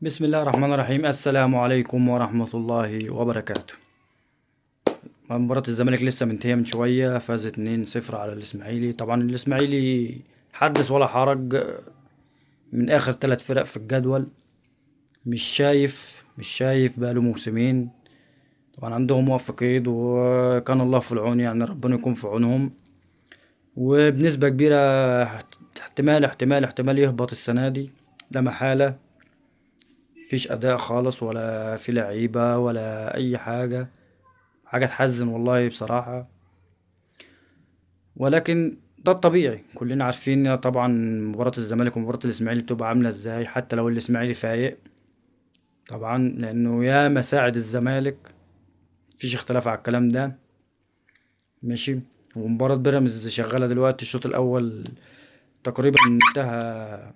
بسم الله الرحمن الرحيم. السلام عليكم ورحمة الله وبركاته. مباراة الزمالك لسه منتهية من شوية، فاز 2-0 على الإسماعيلي. طبعا الإسماعيلي حدث ولا حرج، من آخر 3 فرق في الجدول، مش شايف بقاله موسمين. طبعا عندهم وقف قيد وكان الله في العون، يعني ربنا يكون في عونهم. وبنسبة كبيرة احتمال احتمال احتمال يهبط السنة دي، لا محالة. مفيش أداء خالص ولا في لعيبة ولا أي حاجة، حاجة تحزن والله بصراحة. ولكن ده الطبيعي، كلنا عارفين طبعا مباراة الزمالك ومباراة الإسماعيلي بتبقى عاملة ازاي، حتى لو الإسماعيلي فايق طبعا، لأنه يا مساعد الزمالك مفيش اختلاف على الكلام ده، ماشي. ومباراة بيراميدز شغالة دلوقتي، الشوط الأول تقريبا انتهى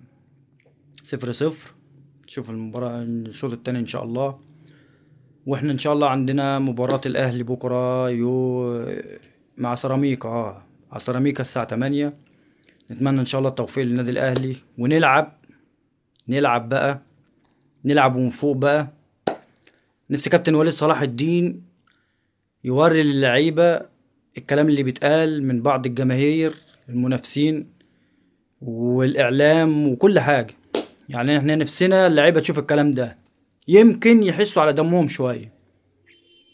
0-0. نشوف المباراة الشوط التاني إن شاء الله. واحنا إن شاء الله عندنا مباراة الأهلي بكرة مع سيراميكا، مع سيراميكا الساعة 8. نتمنى إن شاء الله التوفيق للنادي الأهلي، ونلعب نلعب بقى، نلعب ونفوق بقى. نفسي كابتن وليد صلاح الدين يوري للعيبة الكلام اللي بيتقال من بعض الجماهير المنافسين والإعلام وكل حاجة. يعني احنا نفسنا اللعيبة تشوف الكلام ده، يمكن يحسوا على دمهم شوية.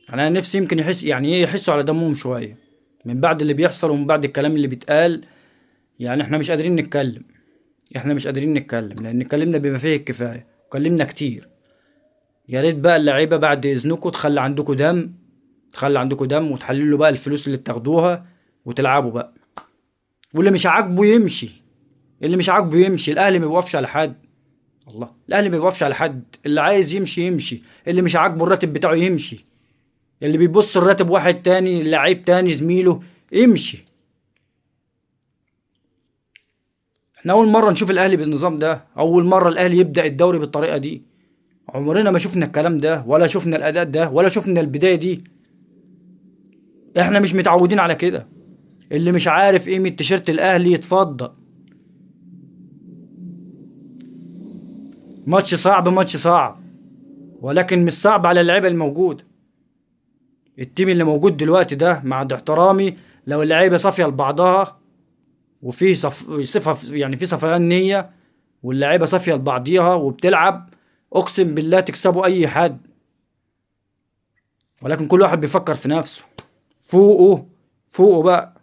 يعني انا نفسي يمكن يحس، يعني ايه، يحسوا على دمهم شوية من بعد اللي بيحصل ومن بعد الكلام اللي بيتقال. يعني احنا مش قادرين نتكلم، احنا مش قادرين نتكلم لان اتكلمنا بما فيه الكفاية، اتكلمنا كتير. يا ريت بقى اللعيبة بعد اذنكم تخلي عندكم دم، تخلي عندكم دم وتحللوا بقى الفلوس اللي بتاخدوها وتلعبوا بقى. واللي مش عاجبه يمشي، اللي مش عاجبه يمشي. الاهلي ما بيوقفش على حد، الله، الاهلي ما بيوقفش على حد. اللي عايز يمشي يمشي، اللي مش عاجبه الراتب بتاعه يمشي، اللي بيبص الراتب واحد تاني لعيب تاني زميله يمشي. احنا اول مرة نشوف الاهلي بالنظام ده، اول مرة الاهلي يبدا الدوري بالطريقة دي. عمرنا ما شفنا الكلام ده، ولا شفنا الاداء ده، ولا شفنا البداية دي. احنا مش متعودين على كده. اللي مش عارف قيمة تيشيرت الاهلي يتفضل. ماتش صعب، ماتش صعب، ولكن مش صعب على اللعيبة الموجودة. التيم اللي موجود دلوقتي ده مع احترامي لو اللعيبة صافية لبعضها وفي صفة، يعني في صفيان نيه، واللعيبة صافية لبعضيها وبتلعب، اقسم بالله تكسبوا اي حد. ولكن كل واحد بيفكر في نفسه. فوقه فوقه بقى.